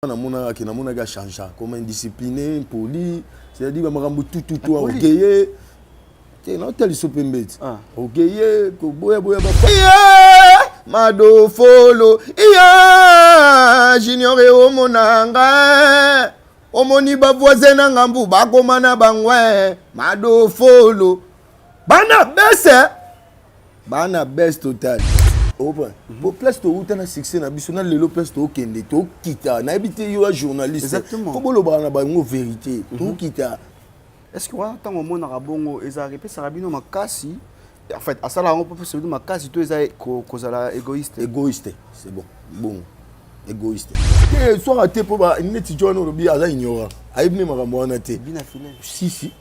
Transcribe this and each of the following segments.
Namonaka ke namonaki achangea comme indiscipliné, impoli, c'est-à-dire bamakambo tututu orgueilleux te naotala liso pembe ti Ah. orgueilleux koboyaboya ba madofolo iya junior eomonanga omoni bavoisin na ngambu bakoma na bango madofolo bana bese bana bese total opa po place touta na succès na biso na lelo place tookende tokita nayebi te yo ya journaliste Exactement. fo bolobaka na bango vérité tokita. Est ce que wana ntango omonaka bongo ezalaka epesaka bino makasi, en fait asalaka yango mpo pesa bino makasi to eza kozala égoïste? Égoïste, c'est bon, bongo égoïste te swaka te mpo neti jo wana olobi aza ignorant, ayebi ne makambo wana te. Bina File? Si, si,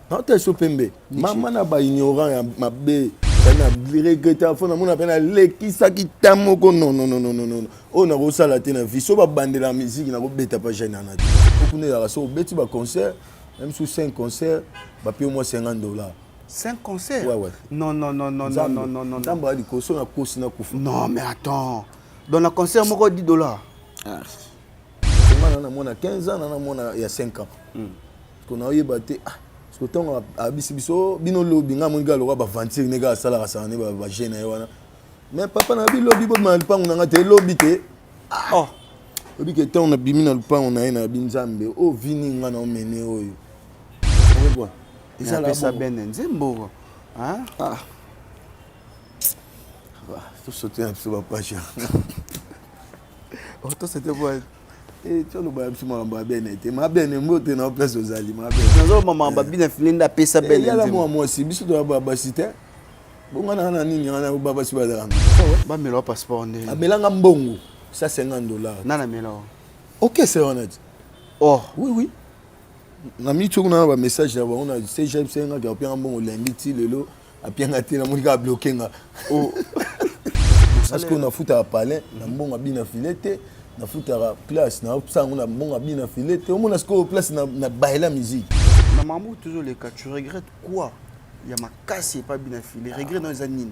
naotala so pembe mama na baignorant ya mabe na regretter fo namona mpe nalekisaki ta moko. Non, non, non, non, non, non, oyo nakosala te na vie so babandela musique nakobeta pa jeune wana te. Po kuna ezalaka so obeti baconcert, même so 5 concert, bapie mwa 50 $. 5 concerts? Ouais. Non, non, non, non, non, non, non, non. Nzambe aya likoso nakosi nakufa. Non mais attends, dans le concert moko 10 $? Nga na namona 15 ans na namona ya 5 ans parce que naoyeba te. Ah, parce que ntango abisi biso bino lobi nga moni kaka lokwa baventure nde kaka asalaka saka nde baje na ye wana. Mais papa na bi lobi bobima na lupango na nga te, lobi te. Oh. Oyebi ke ntango nabimi na lupango na ye na bi nzambe oyo vini nga na omene oyo okobwa. Ezala bene nzembo, hein? Ah. Tosote na biso bapage. Oh, tosote boye. Toloba ya biso makambo ya bene te, mabene mbote na place ozali mabene. Nazoloba makambo Bina File nde apesa bene. Yala mwa mwasi biso toya basi te bonga na na nini wana basi bazalaka. Bamela wa passeport nde. Amelanga mbongo 150 $. Nana amela wa? Okese wana ti. Oh. Oui, na miti kuna na bamessage na bango na cgp ngaki apianga mbongo lundi ti lelo apianga te, namoni kaka bloquer nga. Oh. Parce que nafutaka palin na mbongo abina file te, nafutaka classe nasala yango na mbongo abina file te. Omona sikoyo place na bayela musique. Na makambo tozoleka, tu regrettes quoi ya makasi epa Bina File? Regret no eza nini?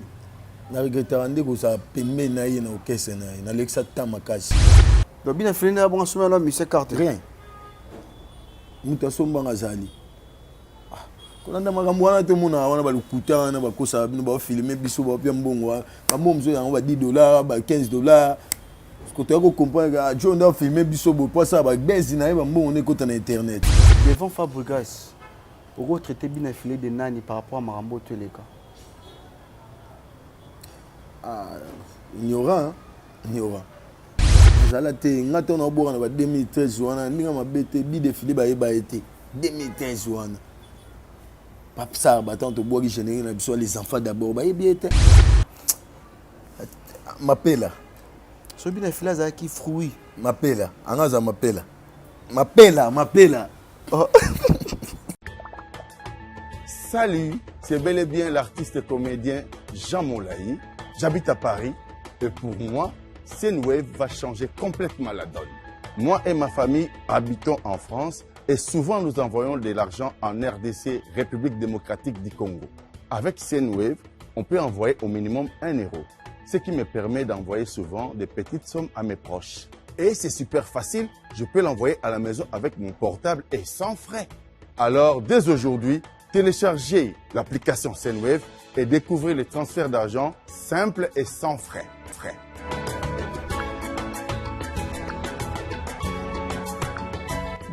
Na regrettaka nde kozala pembeni na ye na orchestre na ye, nalekisa ta makasi. Donc Bina File nde abonga somela na mise carte? Rien, moto asombanga azali kolanda makambo wana te. Omonaka wana balukuta wana bakosaka bino, baofilme biso, baopia mbongo wana, bambongo mosusu yango ba 10 $, ba 15 $. Kotoya kocomprendre jo nde afilme biso boye po asala babenzi na ye, bambongo nde ekota na internet. Devant Fabregas, okotraite Bina File de nani par rapport à makambo to eleka? Ah, ignorant, ignorant azala te. Nga ntango naoboka na ba 2013 wana ndenge mabe te, bide file bayeba ye te. 2013 wana papsar batango tobwaki générique na biso Les Enfants d'abord, bayebi ye te, mapela. So Bina File azalaki fruit? Mapela anga aza mapela, mapela, mapela. Oh. Salut, c'est bel et bien l'artiste comédien Jean Molayi. J'habite à Paris et pour moi, Sendwave va changer complètement la donne. Moi et ma famille habitons en France et souvent nous envoyons de l'argent en RDC, République démocratique du Congo. Avec Sendwave, on peut envoyer au minimum 1 euro, ce qui me permet d'envoyer souvent des petites sommes à mes proches. Et c'est super facile, je peux l'envoyer à la maison avec mon portable et sans frais. Alors, dès aujourd'hui, téléchargez l'application Sendwave et découvrez les transferts d'argent simples et sans frais. Frais.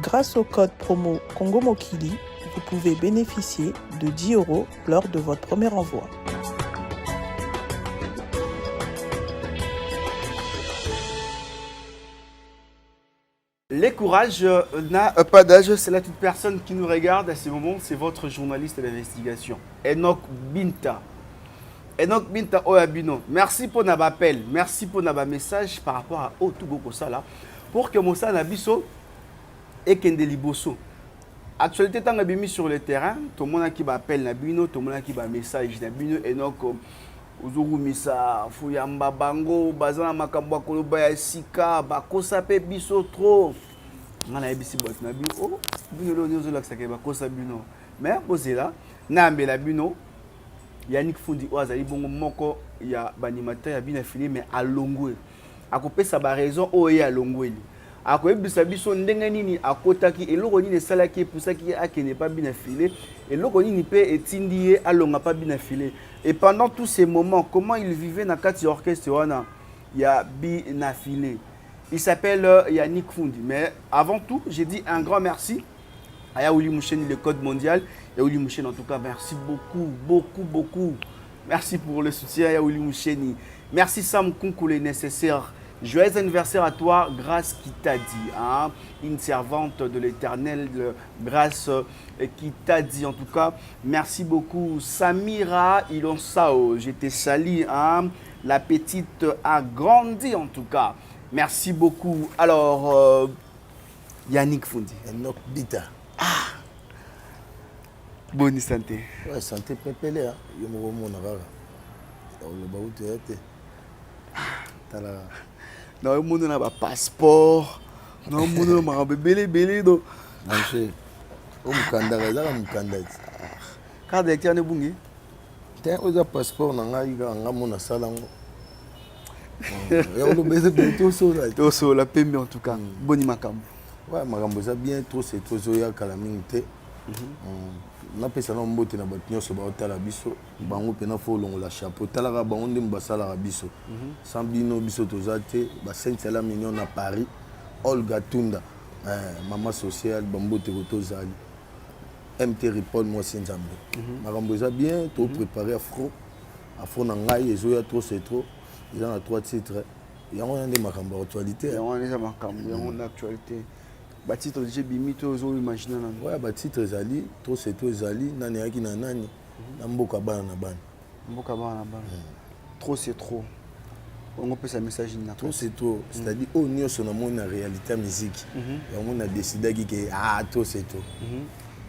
Grâce au code promo Congo Mokili, vous pouvez bénéficier de 10 € lors de votre premier envoi. Le courage n'a pas d'âge, c'est là toute personne qui nous regarde à ce moment, c'est votre journaliste d'investigation, Enoch Binta. Enoch Binta Oyabino, merci pour notre appel, merci pour notre message par rapport à Otugo Kosala, pour que Mosa Nabiso ekende liboso. Actualité ntango ebimi sur le terrain, tomonaki baappel na bino, tomonaki bamessage na bino: Enoch, ozowumisa fuyamba bango, baza na makambo ya koloba ya sika, bakosa mpe biso trop. Nga nayebisi bato na bino: o bino lelo nyonso ozolakisaka bakosa bino, mais bozela nayambela bino Yannick Fundi oyo azali bongo moko ya baanimateur ya Bina Fili, mais alongwe. Akopesa ba raison oyo ye alongweli. Akoyebisa biso ndenge nini akotaki, eloko nini esalaki epusaki ye akende pa But na Filet, eloko nini pe etindi ye alonga pa But na Filet. Et pendant tous ces moments, comment il vivait na kati ya orchestre wana ya But na Filet. Il s'appelle Yannick Fundi. Mais avant tout, j'ai dit un grand merci à Yaouli Moucheni, le code mondial. Yaouli Moucheni, en tout cas, merci beaucoup, beaucoup, beaucoup. Merci pour le soutien, Yaouli Moucheni. Merci Sam Kunku, le nécessaire. Joyeux anniversaire à toi, Grâce qui t'a dit. Hein? Une servante de l'éternel, Grâce qui t'a dit. En tout cas, merci beaucoup. Samira Ilonsao, je te salue. Hein? La petite a grandi en tout cas. Merci beaucoup. Alors, Yannick Fundi. Enoch Bita. Ah. Bonne santé. Ouais, santé pepele. Hein? Yo moko mona kaka. Oloba utu ya te. Tala. Na yo mona na ba passeport. Na yo mona na makambo ebele ebele do. Monsieur, o mukanda ka ezaka mukanda ti. Carte d'électeur ne bungi. Te oza passeport na ngai kaka nga mona sala ngo. Ya oloba eza bien tosola. Tosola pembe en tout cas. Boni makambo. Ouais, makambo eza bien trop c'est trop ezoya kala mingi te. Napesa na mbote na bato nyonso baotala biso bango mpena fo olongola chapeau talaka bango nde basalaka biso sans bino biso toza te basainte la mignon na Paris Olga Tunda mama sociale bambote ko tozali mt Ripol mwasi nzambe makambo eza bien toprépare afro afro na ngai ezoya trop c'est trop eza na trois titres yango wana nde makambo ya actualité yango wana eza makambo yango na actualité batitre déjà ebimi to ozoimagine nano oya batitre ezali trop c'est trop ezali nani ayaki na nani na mboka bana na bana. Mboka bana na bana. Trop c'est trop ongo opesa message nini na trop c'est trop, c'est-à-dire oyo nyonso namoni na réalité ya musique yango na décidaki ke ah, trop c'est trop.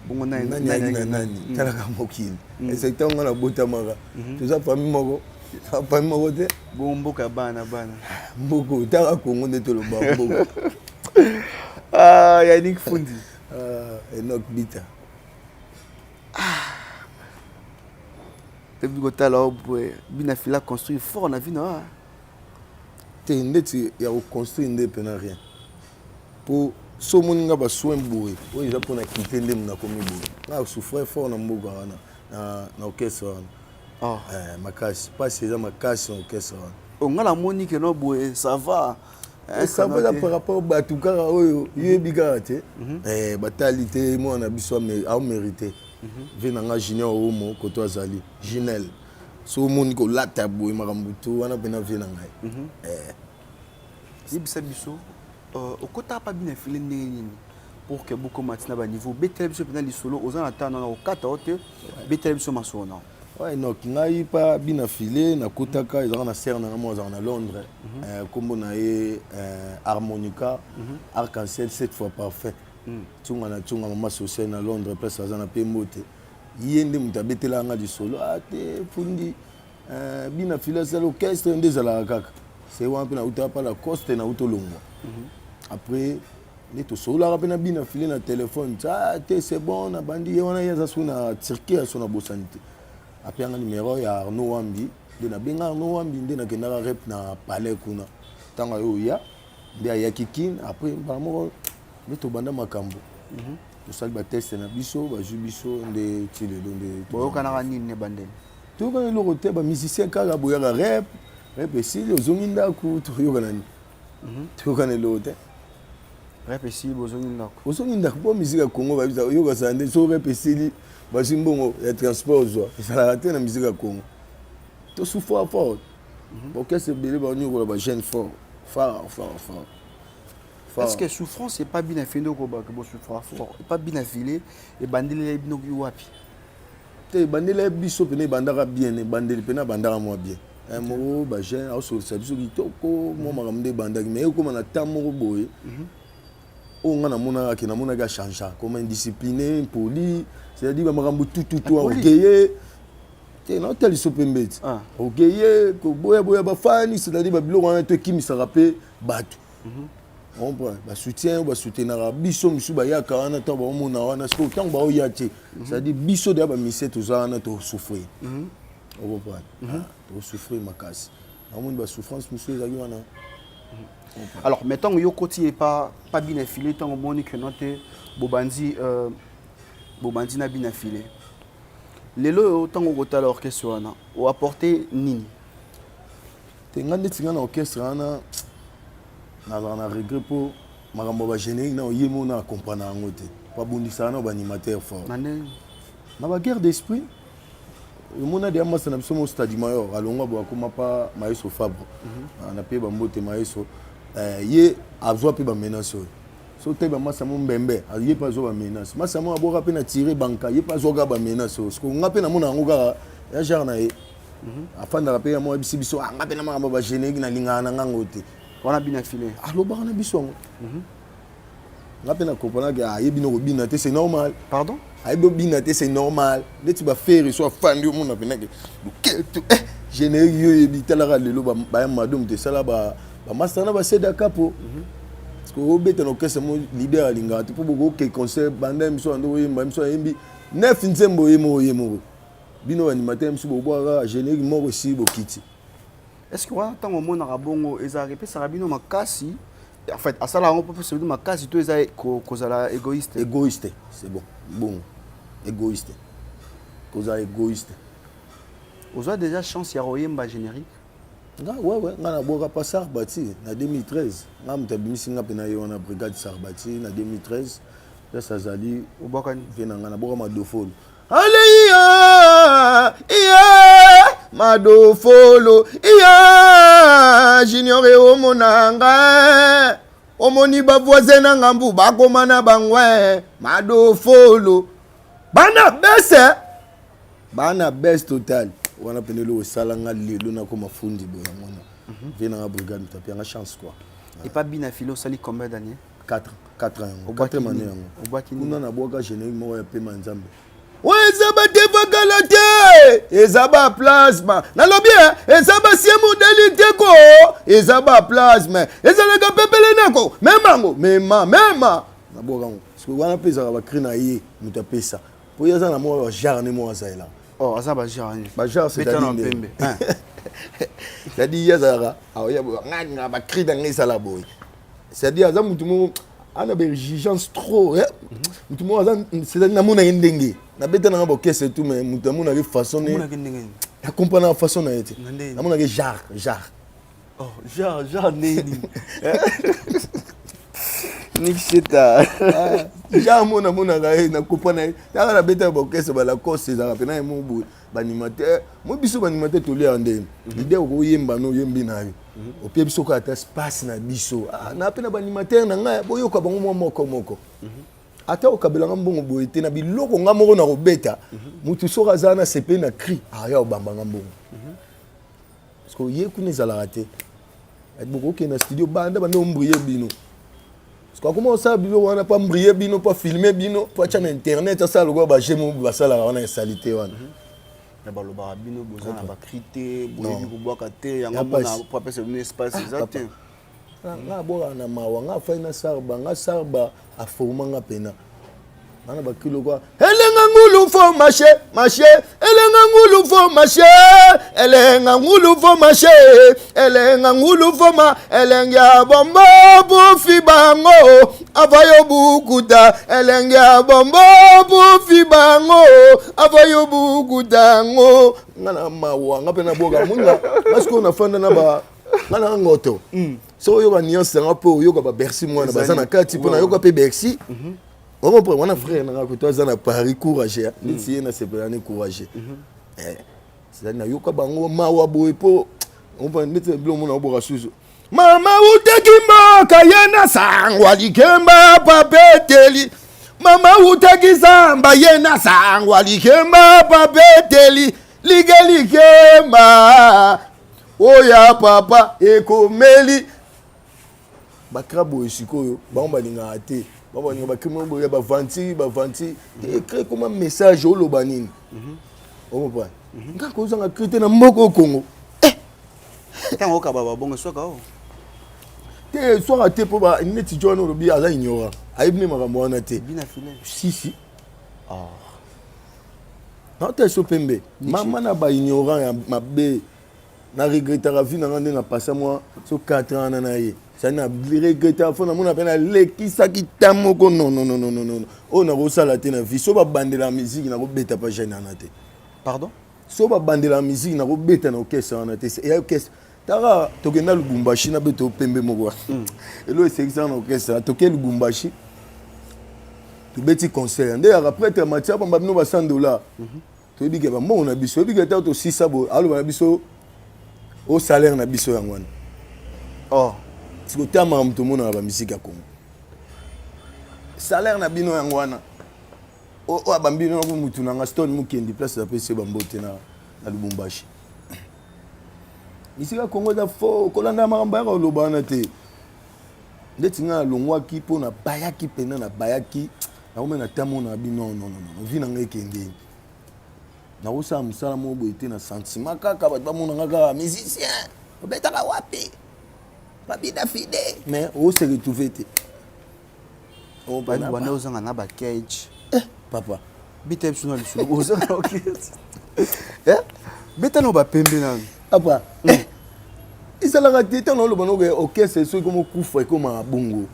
Bongo nani ayaki na nani? Talaka mokili ese ntango nga nabotamaka toza famille moko, famille moko te. Bongo mboka ya bana na bana? Mboka taka Kongo nde toloba mboka. Ah, Yannick Fundi. Ah, Enoch Bita. Toyebi kotala o boye bina fila construire fort na vie na te ndeti ya koconstruire nde mpena rien po so omoni nga basoin boye oyo eza mpona kite nde nakomi boye. Nga souffre fort na mboka wana na orchestre wana. Oh. Makasi mpasi eza makasi na orchestre wana. Oh, nga namoni ke no boye ça va. Ça va par rapport bato kaka oyo yoyebi kaka te. Batali te mwana na biso aomérite ve na nga Junior Omo koto azali Ginel so omoni kolata boye makambo to wana mpena ve na ngai. Yebisa biso okotaka pa bina file ndenge nini pour que bokoma ntina baniveau? Betela biso mpena lisolo oza na tano na kokata o te, betela biso masolo na. Ouais, donc ngai pa bina file nakotaka ezalaka na sere na ngai moko azalaka na Londres, nkombo na ye Harmonica Arc-en-Ciel sept fois parfait ntunga na ntunga mama sociale na Londres place aza na pe mbote. Ye nde moto abetelaka nga lisolo a te Fundi bina file asala orchestre nde ezalaka kaka se wana mpe nautaka pa Lacoste nauta olongwa. Après nde tosololaka mpe na bina file na telefone ah te c'est bon nabandi ye wana ye aza soki na Turquie aso na bosani te apianga numero ya Arnaud Wambi nde nabenga Arnaud Wambi nde nakendaka rep na palais kuna ntango aye oya nde ayaki Kine. Après mbala moko nde tobanda makambo tosali bateste na biso bazwi biso nde ti lelo nde. Boyokanaka nini ne bandeni? Toyokana eloko te, bamusicien kaka boyaka rep, rep esili ozongi ndako. Toyokana nini? Toyokana eloko te. Rep esili bozongi ndako. Ozongi ndako mpo musique ya Congo babisa oyokasala nde so rep esili bazwi mbongo ya transport ozwa ezalaka te na musique ya Congo. Tosouffra fort, baorchestre ebele banyokola bajeune fort fort fort fort. Est-ce que souffrance epa bina file nde okobaka bosouffra fort epa bina file ebandeleli bino wapi? Te, ebandeli biso pene ebandaka bien, ebandeli pene abandaka mwa bien moko bajeune aosolisa biso kitoko mwa makambo nde ebandaki mais ekóma na temps moko boye oyo nga namonaka ke namonaki achange comme indiscipliné, impoli, c'est-à-dire bamakambo tututu orgueilleux te naotala liso mpe mbeti orgueilleux koboyaboya bafani, c'est-à-dire babiloko wana to ekimisaka mpe bato comprend basoutien oyo basoutenaka biso misu bayaka wana ntango baomona wana sikoyo ntango baoya te, c'est-à-dire biso deya bamisie toza wana tosouffrir, ocomprendre, tosouffrir makasi. Namoni basouffrance mosusu ezalaki wana. Alors, mais ntango yo koti epa pa Bina File, ntango omoni keno te bobandi bobandi na Bina File, lelo oyo ntango okotala orchestre wana, oapporte nini? Te, nga ndeti nga na orchestre wana, nazalaka na regret mpo makambo ya bagénérique na oye mo na comprendre yango te. Babundisaka na baanimateur fort. Na ndenge? Na baguerre d'esprit. Omona deya masa na biso mo Stade Mayor alongwa boye, akoma pa Maeso Fabre na mpe bambote Maeso. Ye azwa mpe bamenace oyo so te. Bamasa mo mbembe, ye mpe azwa bamenace. Masa mo abwaka mpe na tire banka, ye mpe azwaka bamenace oyo. Siko nga mpe namona yango kaka ya genre na ye afandaka mpe ya mo ayebisi biso: "Ah, nga mpe na makambo ya bagénérique nalingaka na ngango te." Wana Bina File? Alobaka na biso yango. Nga mpe na comprendre ayebi no kobina te, c'est normal. Pardon? Ayebi obina te, c'est normal. Neti bafere so afandi, omona mpenake loketo générique yo oyebi. Talaka lelo baya madome te, esala bamaster na basedaka po parce que obeta na orchestre mo leader alingaka te, mpo bokoke concert banda ye miso ando oyemba, miso ayembi neuf nzembo, ye moko, ye moko. Bino baanimateur miso bobwaka générique moko, esili, bokiti. Est ce que wana ntango omonaka bongo, ezalaka epesaka bino makasi? En fait, asala yango mpo pesa bino makasi to eza kozala égoïste? Égoïste, c'est bon. Bongo égoïste, kozala égoïste. Ozwa déjà chance ya koyemba générique? Nga, ouais, nga nabwaka pa Sarbati na 2013. Nga moto abimisi nga mpe na ye wana brigade Sarbati na 2013, place azali. Obwakani? Vie na nga, nabwaka Madofolo. Aleya iya Madofolo iya Junior e omonanga, omoni bavoisin na ngambu bakoma na bango Madofolo, bana bese, bana bese total wana pene. Eloko esalanga lelo nakoma fundi boye, yango wana. Vie nanga brigade moto apianga chance quoi. Epa Bina File osali combien d'années? 4, 4 ans yango. Obwaki 4 année nini? Yango. Obwaki nini? Kuna nabwaka générique moko ya pema Nzambe oyo eza batevakala te, eza baplasma. Nalobi eza basie modeli te ko, eza baplasme, ezalaka pepele nako memango mema mema. Nabwaka yango parce que wana mpe ezalaka bacri na ye moto apesa, mpo ye aza na mwa bagenre ne moko azalela. Oh, aza bagenre nini? Bagenre, Beta na c'est-à-dire pembe. C'est-à-dire ye azalaka aoya boye, nga nga bacri na ngai ezala boye. C'est-à-dire aza motu moko ana baexigence trop, motu moko aza, c'est-à-dire namonaki ndenge nabeta nanga bokese tout, mais motu amonaki façon ne Omonaki ndenge nini? Akomprendre façon na ye te. Na ndenge nini? Namonaki genre. Oh, genre nini? Niksheta. Genre mo namonaka ye, nakomprendre ye. Taka nabeta bokese balacoste, ezalaka mpena ye mo boye. Baanimateur mo biso, baanimateur toliaka ndenge leader okoyemba no oyembi na yo, opie biso kaka ata space na biso. Ah, na mpe na baanimateur na ngai, boyoka bango mwa moko moko. Ata okabelanga mbongo boye te na biloko nga moko na kobeta, motu soki aza na sepeli na cri, aya obambanga mbongo, parce que ye kuna ezalaka te. Bokokende na studio, banda banda ombrie bino, parce que akoma osala biloko wana mpo ambrie bino, mpo afilme bino, mpo atya na internet, asala lokola bagemo basalaka wana esali te wana. Na balobaka bino boza na bacri te, boyebi kobwaka te, yango Ya mona pasi. po apesa bino espace eza te. Nga abwakaka na mawa. Nga afai na Sarba, nga Sarba aforma nga pena. Nga na bacri lokwa elenga ngulu fo mashe mashe, elenga ngulu fo mashe, elenga ngulu fo mashe, elenga ngulu fo ma elenge ya bombo bufi bango avayo bukuta, elenge ya bombo bufi bango avayo bukuta ngo. Nga na mawa, nga mpe nabwaka moninga. Nga sikoyo nafanda na ba nga na ngoto so oyoka nyonso yanga mpe oyoka babercy mwana baza na kati mpo nayoka mpe Bercy. Ocomprendre wana frère nanga koto aza na Paris, courage neti ye nasepela ne courage. C'est-à-dire nayoka bango mawa boye mpo comprendre neti biloko mona oboka susu. Mama utaki mboka ye na sangwa likemba papeteli, mama utaki zamba ye na sangwa likemba papeteli like likemba oya papa ekomeli bakra boye. Sikoyo bango balingaka te, bango balingaka bacri moko boye ya bavanti bavanti te. Ecre koma message oloba nini? Ocomprendre nga kozanga cri te na mboka o Congo. Ntango okaba babongo eswaka o? Te, swaka te, mpo neti jo wana olobi aza ignorant, ayebi nde makambo wana te. Bina File? Sisi naota so pembe mama na baignorant ya mabe. Na regrettaka vie na nga nde na passa mwa so 4 ans wana na ye. Ça na regrettaka fo namona mpe nalekisaki temps moko non non non non non non. Oyo nakosala te na vie. So babandela musique nakobeta pa jeune wana te. Pardon? So babandela musique nakobeta na orchestre wana te. Eya orchestre. Taka tokenda Lubumbashi na beto pembe moko. Elo esekisaka na orchestre. Toke Lubumbashi. Tobeti concert. Nde yaka prêtre Mathieu bamba bino ba 100 dollars. Toyebi ke bambongo na biso, toyebi ke ntango tosisa boye aloba na biso o salaire na biso yango wana. Oh. Siko ta makambo tomonaka bamisiki ya Congo. Salaire na bino yango wana. Oyo abambi bino nako mutu na nga Stone Mukendi place napesi ye bambote na Lubumbashi. Misiki ya Congo eza faux, kolanda makambo yaka oloba wana te. Ndeti nga nalongwaki mpo nabayaki mpena nabayaki nakomi na tamo na bino non non non vie na ngai ekende. Nakosala mosala moko boye te na sentiment kaka bato bamona nga kaka musicien obetaka wapi babina fide mais ose retrouver te. Banda ozanga na ba cage. Eh, papa. Beta biso na lisolo ozanga na cage. Eh? Beta na ba pembe nanu. Papa. Eh. Ezalaka te ntango oloba noke orchestre soki ekoma okufa ekoma bongo.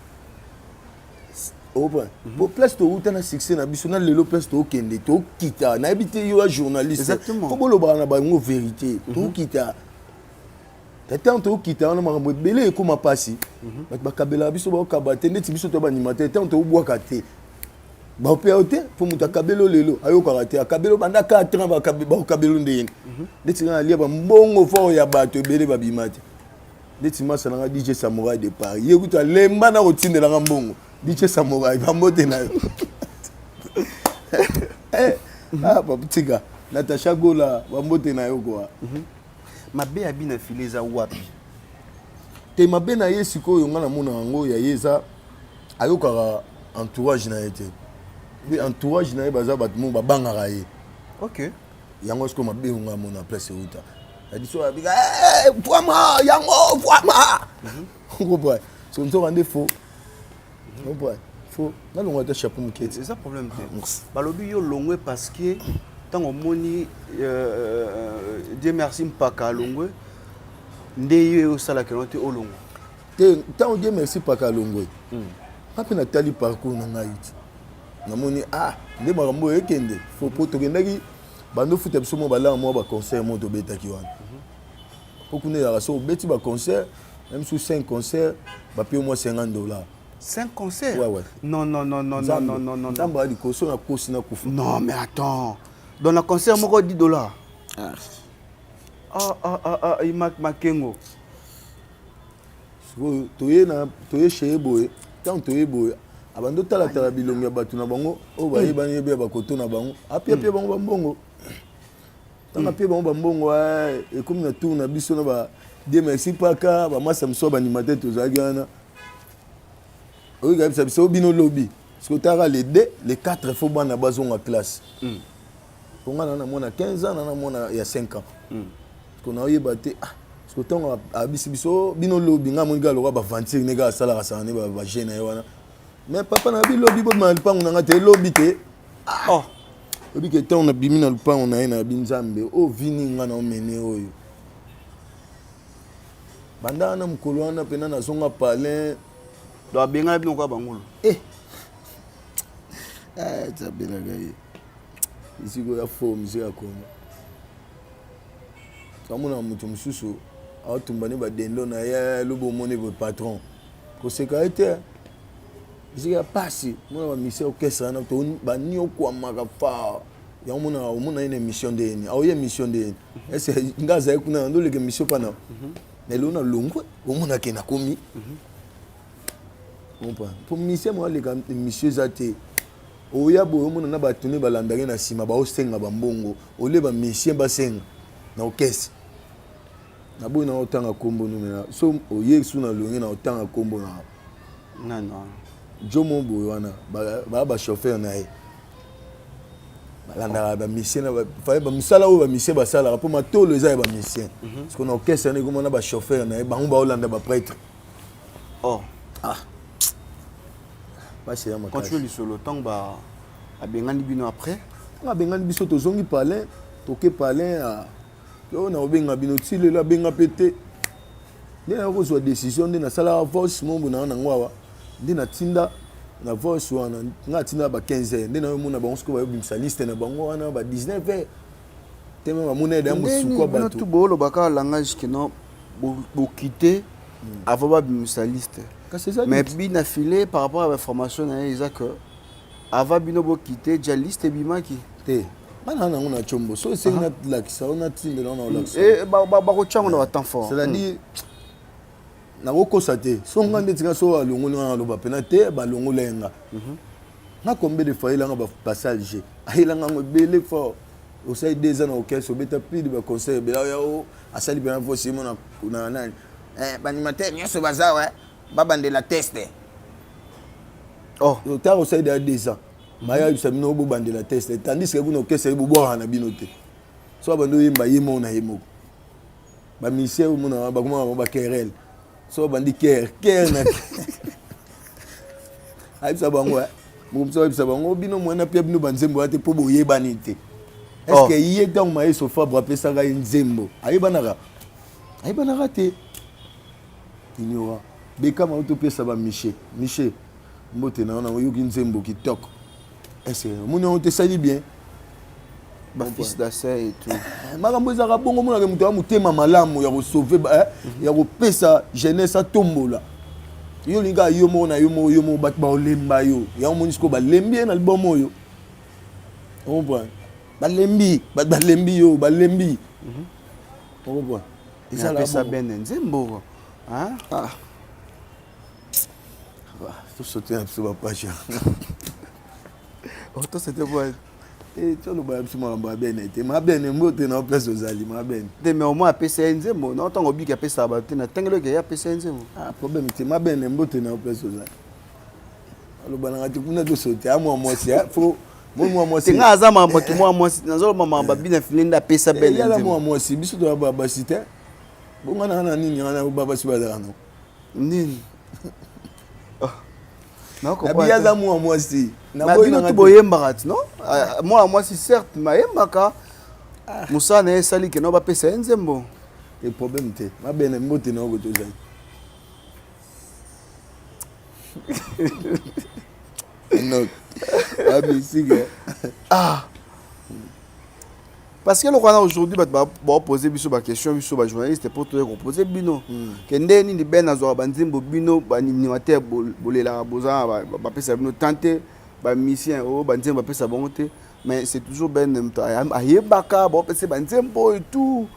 Opa. Po place towuta na succès na biso na lelo place tokende tokita nayebi te yo ya journaliste. Faut bolobaka na bango vérité. Tokita. Ntango tokita wana makambo ebele ekoma mpasi. Bato bakabelaka biso bakaba te ndeti biso to baanimateur ntango tobwaka te. Baopeya yo te mpo moto akabeli yo lelo ayokaka te akabeli yo banda 4 ans bakabeli yo ndenge ndeti nga nalia bambongo fort ya bato ebele babima te. Ndeti masa nanga DJ Samurai de Paris ye kutu alemba na kotindela nga mbongo DJ Samurai bambote na yo. Eh, ah, papa tika Natacha Gola bambote na yo kwa. Mabe ya bina file eza wapi? Te mabe na ye sikoyo nga namona yango ya ye eza ayokaka entourage na ye te. Mpe entourage na ye baza bato moko babangaka ye. Ok. Yango sikoyo mabe nga mona place euta. Biso abika eh vraiment yango vraiment. Comprends? So nzoka nde faux. Comprends? Faux. Nalongo ata chapeau moke. Eza problème te. Balobi yo longwe parce que ntango omoni Dieu merci mpaka alongwe nde ye osalaka yango te olongwa. Te ntango Dieu merci mpaka alongwe. Nga mpe natali parcours na ngai ti. Namoni ah nde makambo oyo ekende. Faux po tokendaki bando futa biso mwa balanga mwa ba concert moko tobetaki wana. Po kuna ezalaka so obeti ba concert même sous 5 concerts bapie mwa 50 $. 5 concerts? Ouais, ouais. Non, non, non, non, non, non, non, non. Nzambe ali koso na kosi na kufa. Non, mais attends. Dans le concert, moko 10 $. Ah. Ah, ah, ah, ah, Imak Makengo. Sikoyo, toye na, toye chez boye, tant toye boye, abando tala tala bilongi ya bato na bango, oyo bayebani yebi ya bakoto na bango, apia pia bango bambongo. Tant apia bango bambongo, ekomi na tour na biso na ba Dieu merci paka, ba masa miso ba animateur tozalaki wana. Oyo kabisa biso bino lobi. Sikoyo tala les 2, les 4 faut bana bazonga classe. Ponga na mwana 15 ans, na mwana ya 5 ans. Kona oyeba te ah sikoyo ntango abisi biso bino lobi nga moni kaka lokola baventure ne kaka asalaka sala ne ba jeune na ye wana. Mais papa na bi lobi bobima na lupango na nga te lobi te. Oh. Oyebi ke ntango nabimi na lupango na ye na bi Nzambe oyo vini nga na omene oyo. Banda wana mokolo wana mpena nazonga palin. Donc abengana bino kwa bangulu. Eh. Eh, tabelaka ye. Isiko ya faux musique ya Congo. Kamona moto mosusu atumba ne badendo na ye lobo omoni boye patron. Koseka ye te. Isika ya pasi, mona ba musicien orchestre wana to banyokwamaka fort. Yango mona omona ye na émission nde yeni. Aoye émission nde yeni. Est-ce que nga azali kuna ndoleka émission pana. Mais lelo na longwe omona ke nakomi. Comprends? Po musicien mo aleka émission eza te. Oya boye omona na bato ne balandaki na nsima baosenga bambongo olie ba musicien basenga na orchestre. Naboyi na otanga kombo numena so oye su na longe na otanga kombo na nani wana Jomo boye wana ba ba chauffeur na ye balandaka ba musicien na ba ba misala oyo ba musicien basalaka po matolo eza ya ba musicien. Parce que na orchestre wana ekoma na ba chauffeur na ye bango baolanda ba prêtre. Oh. Ah. Pasi ya makasi. Continue lisolo ntango ba abengani bino après. Ntango abengani biso tozongi palin, toke palin. Oyo nakobenga bino ti lelo abenga mpe te. Nde nayoki kozwa decision nde nasalaka voice mombo na nango awa nde natinda na voice wana nga atinda ba 15 heures nde nayomona bango sikoyo bayobimisa liste na bango wana ba 19 heures teme bamona eda mosuku ya bato tu booloba kaka langage kino bokite avant babimisa liste. Mais bina filet par rapport à bainformation na ye eza que avant bino bokite ja liste ebimaki. Te, bana nango na combo so esengi nalakisa o natindela o na olakisa. Bakotyango na batemps fort. C'est-à-dire nakokosa te so nga nde tika so alongoli nga naloba mpena te balongola ye nga. Nga combien de fois ayelanga bapassage, ayelanga yango ebele fort. Osali 2 ans na orchestre, obeta plus de baconcert ebele, oya o asali mpena voice mo na nani, baanimateur nyonso baza wa babandela teste. Oh. Ntango osali deya 2 ans, maya ayebisa bino bobandela teste, tandis ke kuna orchestre ye bobwakaka na bino te. So abandi oyemba ye moko na ye moko, bamusicien omona bakoma bango baquerelle. So babandi kere kere na ayebisa bango, mokomisa ayebisa bango bino mwana pia bino banzembo ya te mpo boyebani te. Est ce que ye ntango Mayeso Fabre apesaka ye nzembo ayebanaka? Ayebanaka te. Ignora bekama oyo topesa bamiche miche mbote na yo na oyoki nzembo kitoko. Est ce omoni yango te esali bien? Bafils d'Assai et tout. Makambo ezalaka bongo, omonaka moto ya motema malamu ya kosauve, ya kopesa jeunesse atombola yo, olingi kaka yo moko na yo moko yo moko, bato baolemba yo. Yango moni sikoyo balembi ye na album oyo, ocomprendre? Balembi bato, balembi yo, balembi, ocomprendre? Ezalapesa bene nzembo. Ah. Tosote na biso bapage. Tosote po. Toloba ya biso makambo ya bene te. Mabene mbote na place ozali, mabene. Te, mais au moins apesa ye nzembo na ntango obiki apesaka bato te na ntangelo eke ye apesa ye nzembo. Ah, problème te. Mabene mbote na place ozali. Aloba nanga te kuna tosote a mwa mwasi fo moi mwa mwasi. Te, nga aza makambo ki mwa mwasi, nazoloba makambo bina file nde apesa bene. Yala mwa mwasi, biso toya babasi te. Bonga nanga na nini wana babasi bazalaka no nini? Nabi aza mwa mwasi. Bino tu boyembaka ti no mwana mwasi, certes mayembaka mosala na ye esali keno bapesa ye nzembo. Te, problème te. Mabene mbote na oko tozali. Enoch abisika. Ah, parce que eloko wana aujourd'hui bato baopose biso baquestion, biso bajournaliste, mpo toye kopose bino ke nde nini ben azwaka banzembo, bino baanimateur bolelaka boza bapesa bino tant te, bamusicien oyo banzembo bapesa bango te. Mais c'est toujours ben moto ayebaka baopesa banzembo et tout.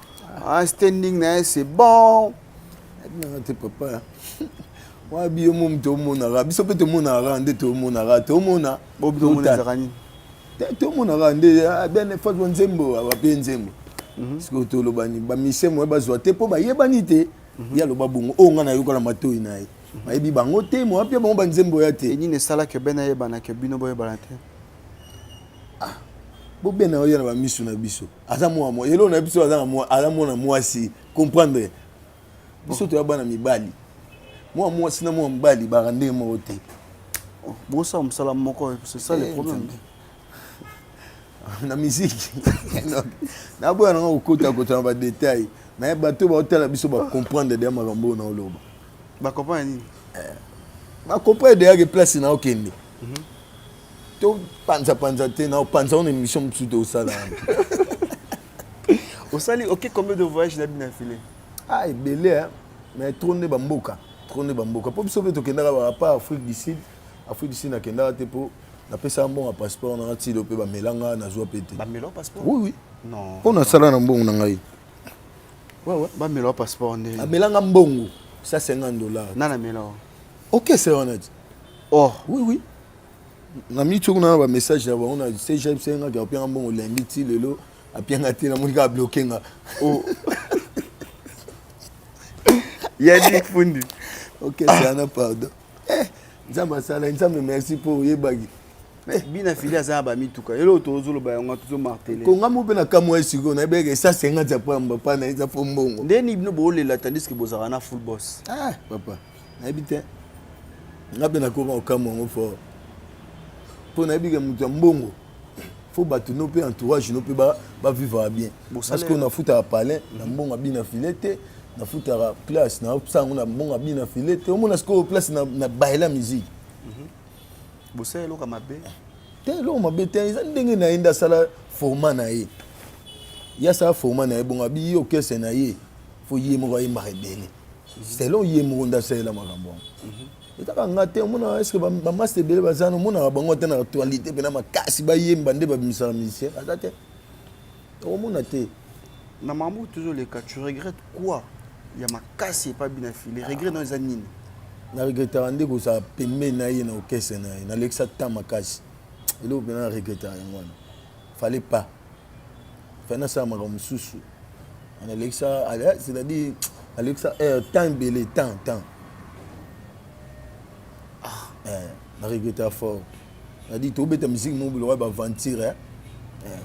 Ah, standing na ye c'est bon. Nanga te papa, wana biyo mo moto omonaka biso mpe tomonaka nde tomonaka tomona. Ezalaka nini? Tomonaka nde ben fatwa nzembo abape nzembo. Sikoyo tolobani bamisie moye bazwa te mpo bayebani te. Ye aloba bongo oyo ngai nayoka na matoi na ye, bayebi bango te, moya mpe bango banzembo ya te. Nini esalaka ben ayebana ke bino boyebana te? Bobena oya na bamisu na biso, aza mwa eloko na biso, aza mwana mwasi, comprendre? Biso toya bana mibali, mwa mwasi na mwa mobali baka ndenge moko te. Bosala mosala moko, c'est ça le problème. Na musique naboya nanga kokota kota na badetail, mais bato baotala biso bacomprendre deya makambo oyo naoloba. Bacomprendre nini? Bacomprendre deya ke place na okende topanzapanza te, na opanza wana émission mosusu tosala wana. Osali ok combien de voyage na bina file? Ah, ebele, mais trop nde bamboka, trop nde bamboka, mpo biso mpe tokendaka bapa Afrique du Sud. Afrique du Sud nakendaka te mpo napesaka mbongo ya passeport nanga tilo mpe bamelanga, nazwa mpe te. Bamela passeport? Oui. Non. Mpo nasala na mbongo na ngai. Ouais, bamela passeport nde? Bamelanga mbongo 150 $. Nana amela? Okese wana ti. Oh. Oui, na miniti oyo kuna na bamessage na bango na cgpc ngaki apianga mbongo lundi ti lelo apianga te, namoni kaka bloke nga. Oh. Yannick Fundi. Okese wana, pardon. Nzambe asala, Nzambe merci mpo oyebaki. Bina fili aza na bamituka, eloko tozoloba yango tozomartele. Konga mo mpe na kamwa ye sikoyo nayebeke 150 ya pamba pa na eza fo mbongo. Ndeni bino boolela tandis que bozalaka na full boss? Ah papa, nayebi te, nga mpe nakoma kokamwa yango fort mpo nayebi ke moto ya mbongo. Faut bato no mpe entourage no mpe bavivaka bien. Parce que nafutaka palin na mbongo abina file te, nafutaka classe nasala yango na mbongo abina file te. Omona sikoyo place na bayela musique. Bosala eloko mabe? Te, eloko mabe te. Eza ndenge na ye nde asala format na ye. Ye asala format na ye bongo, abi ye orchestre na ye, faut ye moko ayembaka ebele selon ye moko nde asalela makambo yango. Ezaka nga te. Omona, est-ce bamaster ebele baza na, omonaka bango ata na actualité mpena makasi, bayemba nde babimisaka musicien aza te, okomona te. Na makambo tozoleka, tu regrettes quoi ya makasi epa bina file? Regret no eza nini? Na regrettaka nde kozala pembeni na ye na orchestre na ye. Nalekisa temps makasi. Eloko mpena na regrettaka yango wana, fallait pas fai nasala makambo mosusu. Nalekisa, c'est-à-dire nalekisa temps ebele, temps. Na regrettaka fort. C'est-à-dire tobeta musique moko lokola baaventure,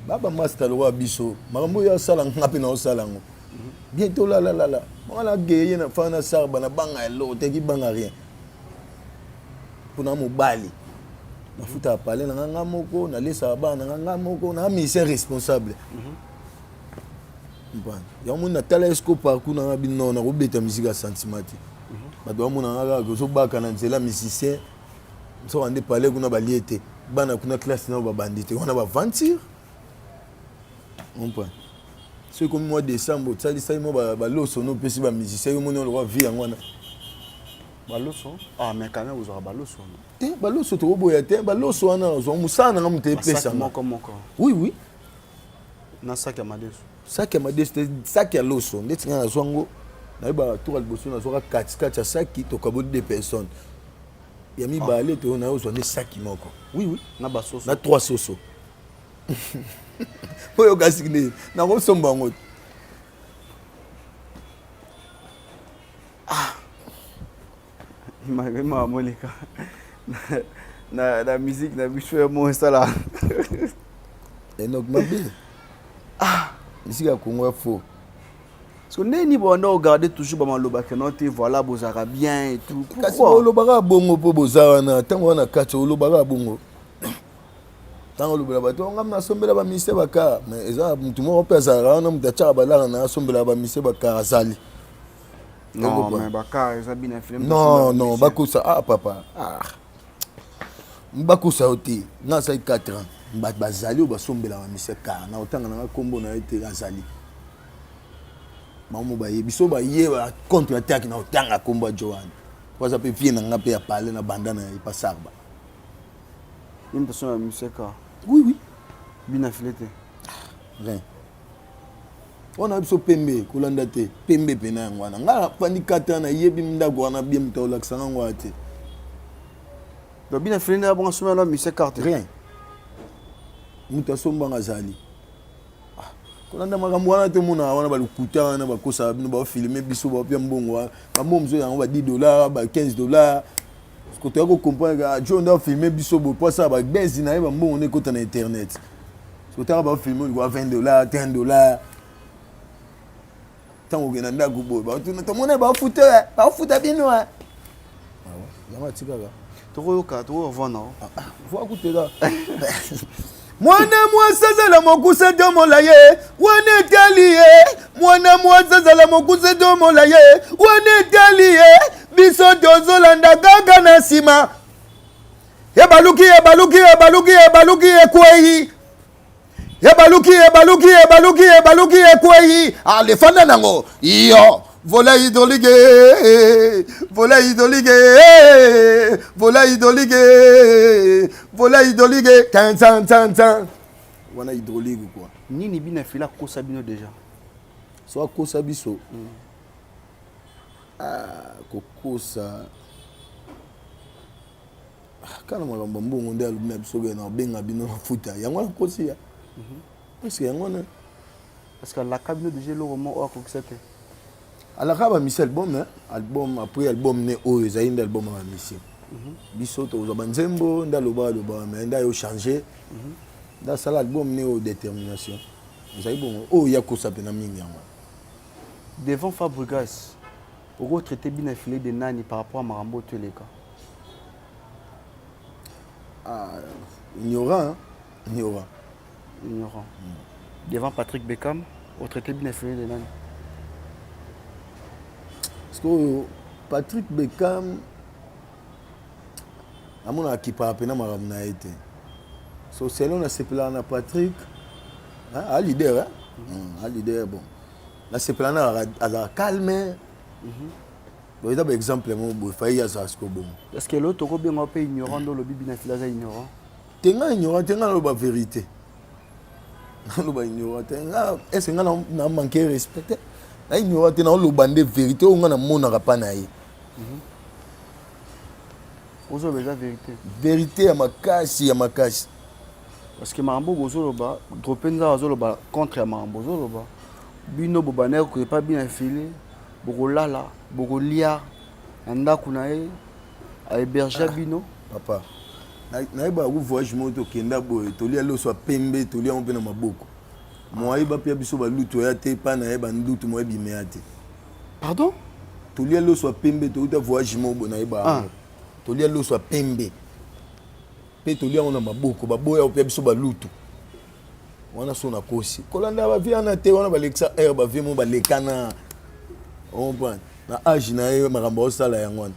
bamaster lokola biso. Makambo oyo asala, nga mpe naosala yango bientôt. Lalalala, wana geye na fa na sarba na banga eloko teki, banga rien. Mpona mobali nafutaka pale na nga nga moko, nalesaka bana na nga nga moko, na musicien responsable. Mpana yango moni natala esco parcours na nga bino, nakobeta musique ya sentiment te. Bato bamona nga kaka kozobaka na nzela musicien, soka nde pale kuna balie te, bana kuna classe nao babandi te, wana baaventure. Comprend? Soki ekomi mois décembre, osalisaki mwa baloso no, opesi bamusicien, yo moni lokwa vie yango wana. Baloso? Ah, mais quand même ozwaka baloso wana. Te, baloso tokoboya te. Baloso wana ozwa mosala nanga moto epesanga. Moko moko. Oui. Na saki ya madeso. Saki ya madeso te, saki ya loso. Ndeti ngai nazwa yango, nayebaka tour ya liboso nazwaka katikati ya saki, tokaboli deux personnes ya mibale to nayozwa nde saki moko. Oui. Na basoso. Na trois soso oyo kasi nde nakosomba yango te. Ah, moleka na musique na biso ya mo esala. Enok mabe. Ah, musique ya Congo ya faux. Parce que ndeni banda ogarde toujours bamaloba keno te, voilà, bozalaka bien et tout. Kasi olobaka bongo mpo boza wana. Ntango wana kati olobaka bongo, ntango olobela bato, ngam nasombela bamusicien bakar, mais eza motu moko mpe azalaka wana, moto atiaka balaka na asombelaka bamusicien bakar azali. Non, mais bakar eza bina film. Non, bakosa. Ah papa, ah, bakosa yo te. Nga asali 4 ans, bato bazali oyo basombelaka bamusicien car na otanga nanga nkombo na ye te. Azali bango baye biso baye contre attaque na otanga nkombo ya Joan, po aza mpe vie na nga mpe ya pale na banda na ye pa Sarba. Ye moto asomba musicien car? Oui. Bina file te? Rien wana. Biso pembe kolanda te, pembe pena yango wana. Ngai nafandi kata, nayebi ndako wana bien, moto akolakisanga ngo wana te. Donc bina file nde bongo asomba na musicien car te? Rien, moto asombanga azali. Kolanda makambo wana te. Omona wana balukuta wana, bakosaka bino, baofilme biso, baopia mbongo wana, bambongo mosusu yango ba 10 $, ba 15 $. Kotoya kocomprendre jo nde afilme biso boye po asala babezi na ye, bambongo nde ekota na internet. Kotaka bafilme olikoa 20 $, 30 $. Ntango okende na ndako boye, batuna, tomona bafuta, bafuta bino yango atikaka. Tokoyoka, tokoyoka na voi kuteka. Mwana mwasi azala mokuse to molaye, wana etali ye. Mwana mwasi azala mokuse to molaye, wana etali ye. Biso tozolanda kaka na nsima. Ebaluki, ebaluki, ebaluki, ebaluki, ekwei. Ebaluki, ebaluki, ebaluki, ebaluki, ekwei. Alefanda nango yo. Volet hydraulique, volet hydraulique, volet hydraulique, volet hydraulique, tan tan tan tan, wana hydraulique quoi. Nini bina fila akosa bino déjà? So akosa biso? Ah, kokosa kaka makambo ya mbongo nde alobi na biso ke na obenga bino na futa yango wana, kosi ya parce que yango wana. Parce que alaka bino déjà eloko moko oyo akokisa te? Alaka bamisi album, hein? Album après album ne oyo ezali nde album ya bamisi. Biso tokozwa banzembo nde aloba, aloba, mais nde ayo change, nde asala album ne oyo détermination ezali bongo. Oyo ya kosa mpena mingi yango. Devant Fabregas, okotraite bina file de nani par rapport à makambo oyo toeleka? Ah, ignorant, hein? Ignorant. Ignorant. Devant Patrick Beckham, otraité But na Filet de nani? Parce que Patrick Beckham amonaka akipaka mpena makambo na ye te. So selon nasepelaka na Patrick, hein, a leader, hein? A leader, bon. Nasepelaka na azalaka calme. Bon, eza baexemple moko boye fayi azala siko bongo. Est ce que lelo tokobenga mpe ignorant nde olobi But na Filet aza ignorant? Te, nga ignorant te, nga naloba vérité. Naloba ignorant te nga. Est ce que nga na manque respect te? Na ignorant te, naoloba nde vérité oyo nga namonaka mpa na ye. Ozoloba eza vérité. Vérité ya makasi, ya makasi. Parce que makambo bozoloba, drope nzaka azoloba contre ya makambo ozoloba. Bino bobandaki koyepa But na Filet, bokolala, bokolia na ndako na ye, ahéberge bino. Papa, nayebaka ku voyage moko tokenda boye, tolia loso ya pembe, tolia yango mpe na maboko. Moyeba mpe ya biso balutu oya te epai na ye, bandutu moyebime ya te. Pardon? Tolia loso ya pembe, touta voyage moko boye, nayeba yango. Tolia loso ya pembe mpe tolia yango na maboko, baboya mpe ya biso balutu wana. So nakosi kolanda bavie wana te, wana balekisa aire, bavie mo balekana, comprendre na age na ye makambo aosala yango wana.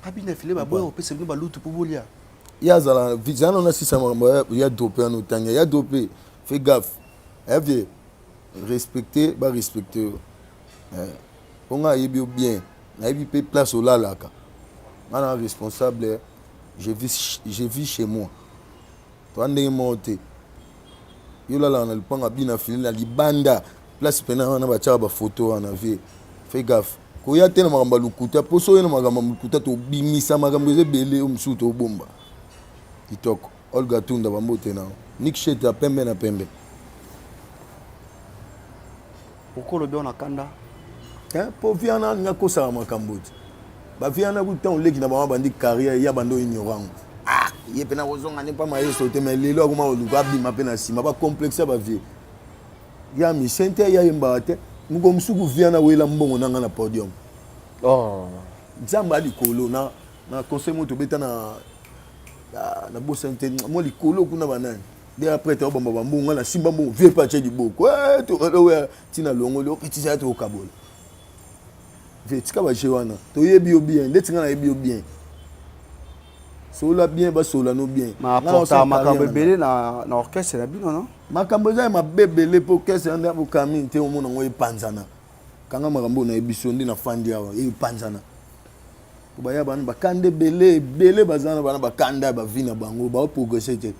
But na Filet baboya kopesa bino balutu mpo bolia. Ye azala zala nano asisa makambo ya drope wana otanga ya drope. Fais gaffe, eh, respecte, barespecte yo. Mpo nga ayebi yo bien, nayebi mpe place olalaka. Nga na responsable, je vis chez moi. Toa ndenge moko te. Yo olalaka na lupanga But na Filet na libanda, place pena wana batiaka bafoto wana. Vie, fais gaffe, koya te na makambo ya lokuta, mpo so oye na makambo ya lokuta, tobimisa makambo eza ebele oyo mosusu tobomba. Kitoko, Olga Tunda, bambote na Nick Sheta, pembe na pembe. Pourquoi olobi wana kanda? Mpo vie wana alingi akosaka makambo te. Bavie wana kuta oleki na bango, bandi carrière ya bando ignorant. Ah, ye mpe nakozonga nde mpa mayeso te, mais lelo akoma koluka abima mpe na nsima bacomplexe ya bavie ya misien te, ya yembaka te. Moko mosuku vie wana wela mbongo nanga na podium. Oh. Nzambe ya likolo na conseil moko tobeta na bosani te, mwa likolo kuna banani nde après te obamba bambongo, nga nasimba mbongo, vie mpe atie liboko ntina longoli opetisa ya tokokabola. Vie, tika baje wana, toyebi yo bien ndeti nga nayebi yo bien. Solola bien, basolola no bien. Maapporta makambo ebele na orchestre na bino, no? Makambo eza ya mabe ebele, mpo orchestre nde bokami te, omona yango epanzana. Kanga makambo oyo nayebi so nde nafandi awa, epanzana po baya bana bakanda ebele ebele, baza na bana bakanda ya bavi na bango, baoprogresse te.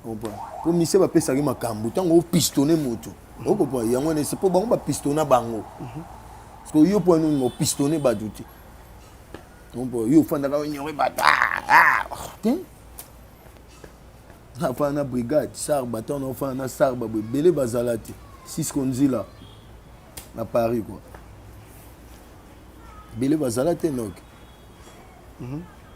Mpo mise bapesaki makambo ntango opistonne moto, okopa yango wana ese mpo bango bapistonna bango. Parce que yo mpo nini opistonne bato te? Yo ofandaka onyore bato te, afanda na brigade sarba, ntango naofanda na sarba boye, ebele bazala te. Sisko nzila na Paris quoi, ebele bazala te noki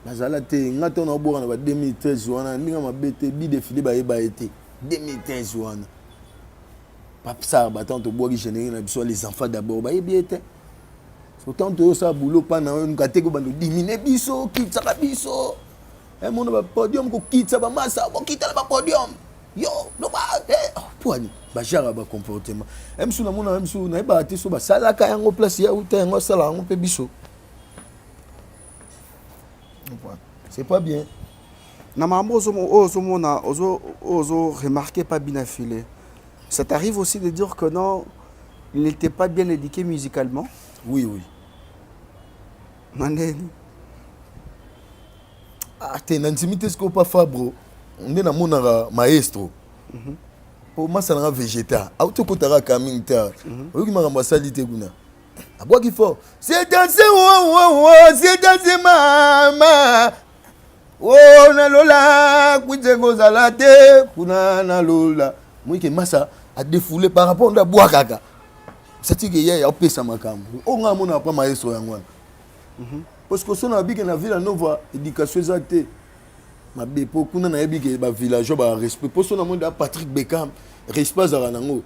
bazala te. Nga ntango naoboka na ba 2013 wana, ndenge mabe te, But de Filet bayeba ye te. 2013 wana, papsar ntango tobwaki générique na biso, les enfants d'abord, bayebi ye te. Autant toyosala boulot mpa na oyo nuka te, kobanda odimine biso, okitsaka biso mona bapodium, kokitisa bamasa, bokita na bapodium, yo loba poani bajara bacomportement mosusu namona mosusu nayebaka te. So basalaka yango place ya uta yango, asala yango mpe biso, c'est pas bien. Na makambo oyo ozomona, oyo ozo-remarquer pas But na Filet, ça t'arrive aussi de dire que non, il n'était pas bien éduqué musicalement? Oui. Na ndeni? Ah te, nandimi te. Sikoyo pa Fabro nde namonaka maestro, po masa nanga végéta auti okotaka kaming te, oyoki makambo asali te kuna, abwaki fort, c'est danse, c'est danse mama o nalola kwite kozala te kuna nalola moike. Masa adéfoulé par rapport nde abwakaka, satike ye apesa makambo oyo ngai amonaka pa maestro yango wana, parce que so na babike na Villa Nova, éducation eza te mabe, mpo kuna nayebi ke bavillageois barespect. Mpo so namoni da Patrick Beckham, respect azalaka nango,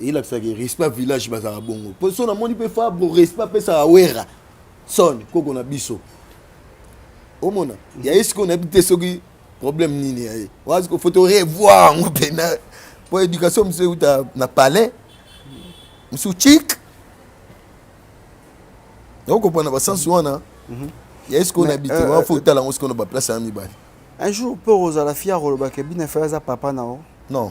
eyelakisaka respect ya village, bazalaka bongo. Mpo so namoni mpe Fabro, respect apesaka Wera son koko na biso, omona ya ye sikoyo, nayebi te soki. Problème nini ya ye wazi ko faut revoir yango mpena po éducation mosusu euta na palais mosusu chik okompana basense wana mhm. ya esiko na bitema euh, fo otala yango sikoyo na baplace ya mibale. Un jour mpe ozala fier olobaka bina fai aza papa na yo. Non,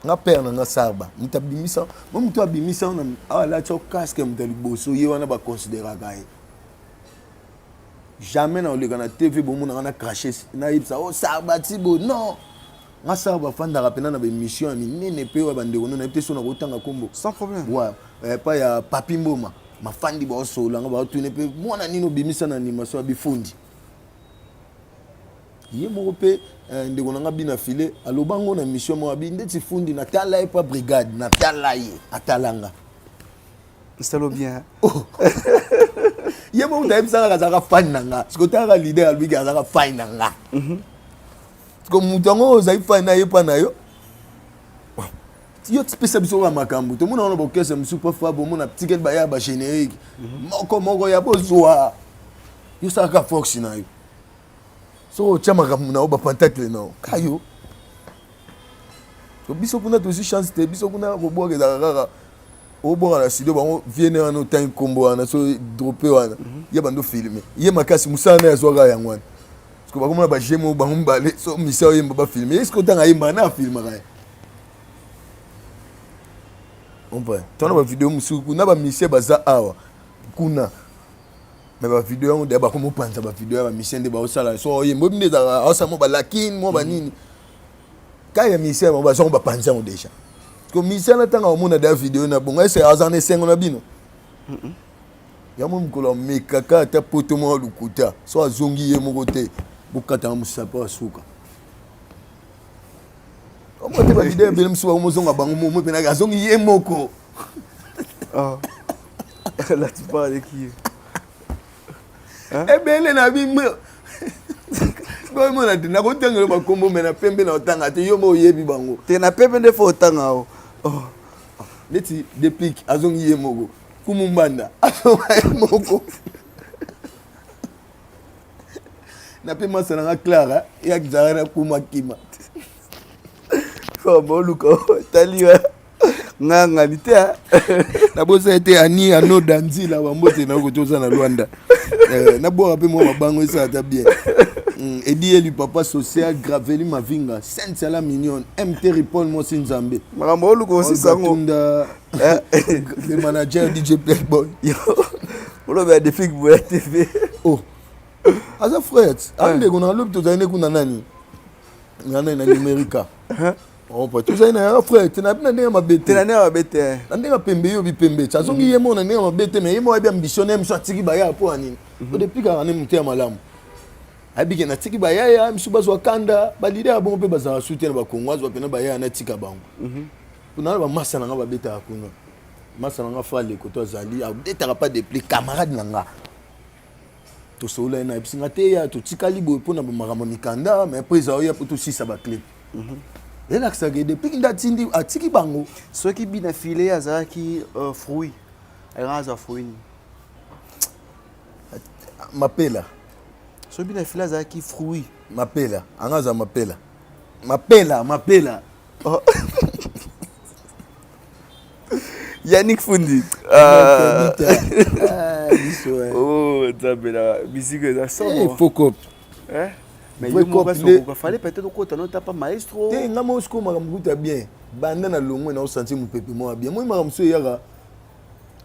nga père na nga Sarba, moto abimisa mo, moto abimisa wana awa alati o casque, moto ya liboso ye wana baconsideraka ye jamais. Na oleka na TV, bomona nga na crache, nayebisa o oh, Sarba tibo. Non, nga Sarba afandaka mpena na baémission ya minene mpe oyo bandeko no nayebi te so nakotanga nkombo. Sans problème. Ouais, epai ya Papi Mboma, mafandi baosola nga, baotune mpe mwana nini obimisa na animation ya bifundi ye moko mpe eh, ndeko na nga bina file aloba ngo na mission moko abi ndeti fundi natala ye pa brigade, natala ye, atala nga. Salo bien. Oh. Ye moko nayebisaka azalaka fan na nga. Siko talaka leader alobiki azalaka fan na nga. Siko moto yango ozali fan na ye mpa na yo, yo pesa biso kaka makambo tomona wana. Bokese mosusu parfois bomona tikeli baya bagénérique moko moko ya bozwa, yo salaka force na yo. Soki otya makambo na yo bapantacle na yo kayo, biso kuna tozwi chance te. Biso kuna kobwaka ezalaka kaka obwaka na studio, bango viene wana otangi nkombo wana, so drope wana ye bando filme ye makasi, mosala na ye azwaka yango wana. Parce que bakomona bagemo bango mibale, so misa oyemba bafilme ye, soki otanga ayembaka na afilmaka ye. Comprend tona bavideo mosusu kuna, bamisie baza awa kuna, me bavideo yango deya bakomopanza bavideo ya bamisie nde baosala. So oyemba oyebi nde ezalaka, aosala mo balakine mo banini ka ya misie bango bazwango, bapanzi yango déjà. Ko misie na ntango amona deya video na bongo, ese aza na esengo na bino yango. Mokolo amekaka ata poto moko lokuta, so azongi ye moko te, bokatanga mosapo ya suka. Omoi te bavideo ebele mosusu bakomozonga bango momo mpenaka azongi ye moko. Oh. Là, tu parles de qui? Ebele na bimo bomona te, nakotangela bakombo me na pembe na otanga te, yo mo oyebi bango. Te, na pembe nde fo otanga o. Oh. Neti Deplique azongi ye moko, Kumumbanda azonga ye moko, na mpe masa nanga Clara eyakizaka na kuma kima. Boluka tali ngangani te. Nabosa ete ani anoda nzila bambote na koki toza na Lwanda, nabwaka mpe mwa mabango esala ata bien. Edi eli papa social Graveli Mavinga Sainte Sala Mignonne Mt Ripon mwasi Nzambe. Makambo oluka osisango. Tunda le manager DJ Playboy. Oloba ya Defik Boya TV. Oh, aza frère, andeko na lobi tozali ne kuna nani na nani na Numérica. Opa tozali na yaka frère te na ndenge mabe te. Na ndenge mabe te. Na ndenge pembe yo bipembe ti azongi ye moko na ndenge mabe te, mais ye moko ayebi ambition na ye. Miso atiki baya mpo ya nini? Odepli kaka ne moto ya malamu ayebi ke natiki bayaya misu bazwa kanda, balider ya bongo mpe bazala su te na bakongo. Azwa mpena bayaya natika bango mpona na bamasa na nga babetaka kuna. Masa na nga fale koto azali abetaka pa Depli, camarade na nga, tosolola ye, nayebisi nga te ya totikali boye mpona makambo ya mikanda, mais mpo eza oya mpo tosisa baclip elakisaka depuis nde atindi atiki bango. Soki bina file azalaki fruit, alingaka azwa fruit nini? Mapela. Soki bina file azalaki fruit. Mapela, anga aza mapela, mapela, mapela. Oh. Yannick Fundi. Oh, Nzambe na bisika eza somo. Faux cop. Mais yo moko sokoka, fallait peut-être okota no tapa maestro. Te, nga moko sikoyo makambo kuta bien. Banda na longwe na osentir mopepe moko bien. Moi makambo so eyaka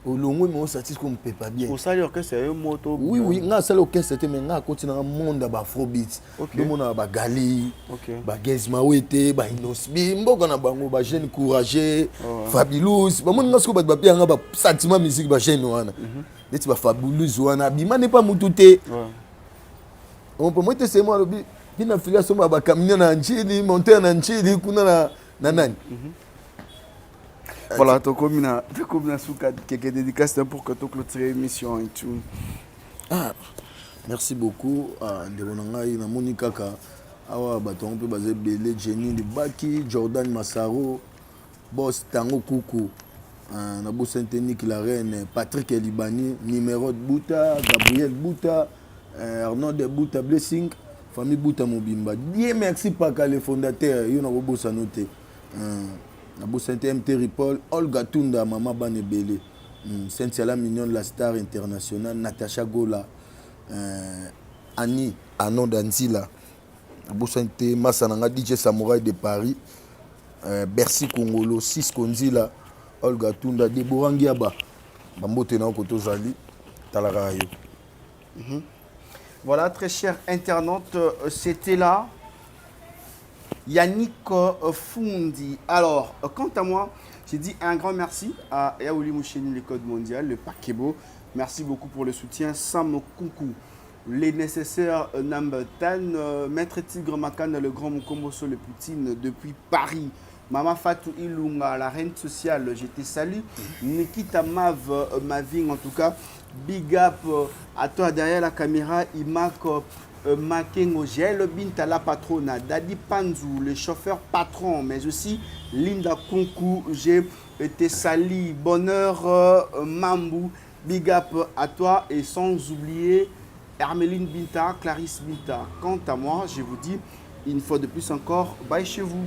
olongwe, me osentir sikoyo mopepe bien. Osali orchestre yo moto? Oui, nga asali orchestre te, mais nga akoti nanga monde ya baafrobeat. Ndomonaka bagali, bagez mawete, bainosbi mboka na bango, bajeune courageux Fabulous. Bamoni nga sikoyo, bato bapia nga basentiment musique, bajeune wana neti bafabulous wana abima ne pa mutu te. Ompo moi te semo alobi bina fili asomba bacamion na Njili, monteur na Njili kuna na nani. Voilà, tokomi na suka. Quelques dédicaces pour que tu clôturer l'émission et tout. Ah, merci beaucoup. Ah, ndeko na ngai, namoni kaka awa bato yango mpe baza ebele: Jenny Libaki, Jordan Masaro, Boss Tango Kuku, nabosani te Nik la Reine, Patrick Elibani, Numéro Buta, Gabriel Buta, Arnaud Buta, Blessing. Famille Buta mobimba. Dieu merci Paka le fondateur, yo nakobosana te. Nabosani te MT Ripoll, Olga Tunda, mama bana ebele. Cynthia la mignonne, la star internationale, Natacha Gola, Annie Anonda Nzila. Nabosani te masa na nga DJ Samouraï de Paris, Bercy Kongolo, Cisco Nzila, Olga Tunda, Deborah Ngiaba. Bambote na yo tozali, talaka yo. Voilà, très chers internautes, c'était là Yannick Fundi. Alors, quant à moi, j'ai dit un grand merci à Yaouli Moucheni, le Code Mondial, le Pakebo. Merci beaucoup pour le soutien. Sam Koukou, les nécessaires Nambetan, Maître Tigre Makan, le grand Mukomboso, le Poutine, depuis Paris. Mama Fatou Ilunga, la reine sociale, je te salue. Nikita Mav, Maving, en tout cas, big up à toi derrière la caméra, Imak Makengo, Gel Binta, la patronne, Dadi Panzou, le chauffeur patron, mais aussi Linda Kunku, j'ai été sali. Bonheur Mambou, big up à toi et sans oublier Hermeline Binta, Clarisse Binta. Quant à moi, je vous dis une fois de plus encore, bye chez vous.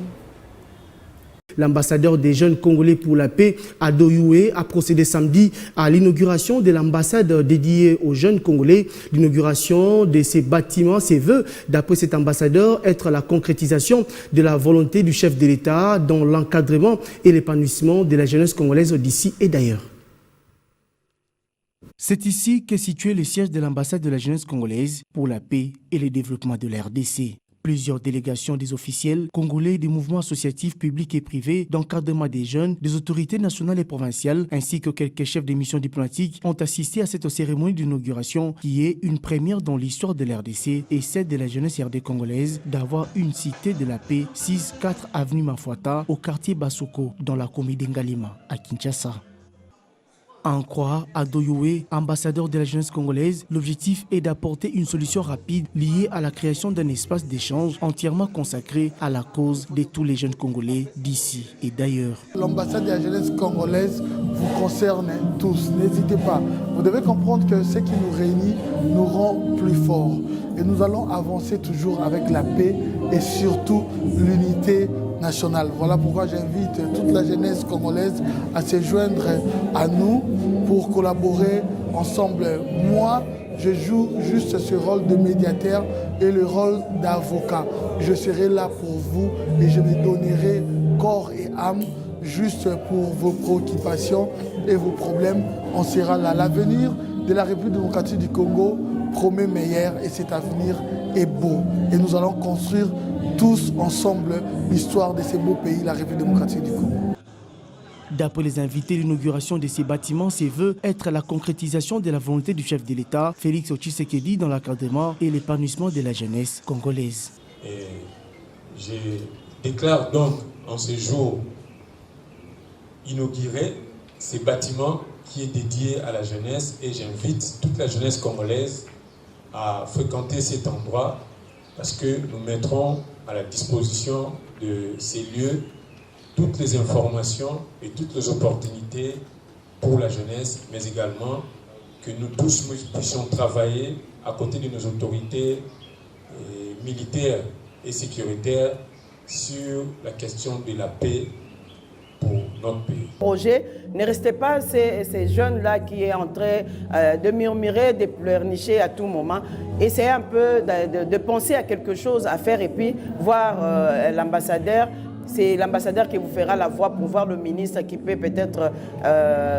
L'ambassadeur des jeunes Congolais pour la paix, Ado Yuhe, a procédé samedi à l'inauguration de l'ambassade dédiée aux jeunes Congolais. L'inauguration de ces bâtiments, ses vœux, d'après cet ambassadeur, être la concrétisation de la volonté du chef de l'État dans l'encadrement et l'épanouissement de la jeunesse congolaise d'ici et d'ailleurs. C'est ici qu'est situé le siège de l'ambassade de la jeunesse congolaise pour la paix et le développement de la RDC. Plusieurs délégations des officiels congolais, des mouvements associatifs publics et privés, d'encadrement des jeunes, des autorités nationales et provinciales, ainsi que quelques chefs de missions diplomatiques ont assisté à cette cérémonie d'inauguration qui est une première dans l'histoire de la RDC et celle de la jeunesse RD congolaise d'avoir une cité de la paix, 6-4 avenue Mafuata, au quartier Basoko, dans la commune d'Ngaliema, à Kinshasa. En croire Ado Yuhe, ambassadeur de la jeunesse congolaise, l'objectif est d'apporter une solution rapide liée à la création d'un espace d'échange entièrement consacré à la cause de tous les jeunes Congolais d'ici et d'ailleurs. L'ambassade de la jeunesse congolaise vous concerne tous, n'hésitez pas. Vous devez comprendre que ce qui nous réunit nous rend plus forts. Et nous allons avancer toujours avec la paix et surtout l'unité nationale. Voilà pourquoi j'invite toute la jeunesse congolaise à se joindre à nous pour collaborer ensemble. Moi, je joue juste ce rôle de médiateur et le rôle d'avocat. Je serai là pour vous et je me donnerai corps et âme juste pour vos préoccupations et vos problèmes. On sera là. L'avenir de la République démocratique du Congo promet meilleur et cet avenir est beau. Et nous allons construire tous ensemble l'histoire de ce beau pays, la République démocratique du Congo. D'après les invités, l'inauguration de ces bâtiments se veut être la concrétisation de la volonté du chef de l'État, Félix Tshisekedi, dans l'encadrement et l'épanouissement de la jeunesse congolaise. Et je déclare donc en ce jour inauguré ces bâtiments qui est dédié à la jeunesse et j'invite toute la jeunesse congolaise à fréquenter cet endroit parce que nous mettrons à la disposition de ces lieux toutes les informations et toutes les opportunités pour la jeunesse, mais également que nous tous puissions travailler à côté de nos autorités militaires et sécuritaires sur la question de la paix pour notre pays. Projet, ne restez pas ces jeunes-là qui est en train de murmurer, de pleurnicher à tout moment. Essayez un peu de penser à quelque chose à faire et puis voir l'ambassadeur. C'est l'ambassadeur qui vous fera la voix pour voir le ministre qui peut peut-être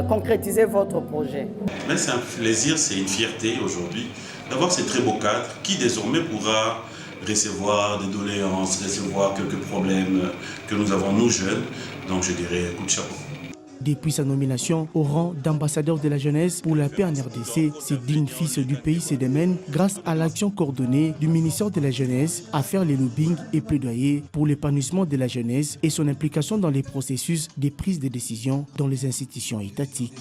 concrétiser votre projet. Mais c'est un plaisir, c'est une fierté aujourd'hui d'avoir ces très beaux cadres qui désormais pourra recevoir des doléances, recevoir quelques problèmes que nous avons nous jeunes. Donc je dirais coup de chapeau. Depuis sa nomination au rang d'ambassadeur de la jeunesse pour la paix en RDC, ce digne fils du pays se démène grâce à l'action coordonnée du ministère de la Jeunesse à faire les lobbying et plaidoyer pour l'épanouissement de la jeunesse et son implication dans les processus de prise de décision dans les institutions étatiques.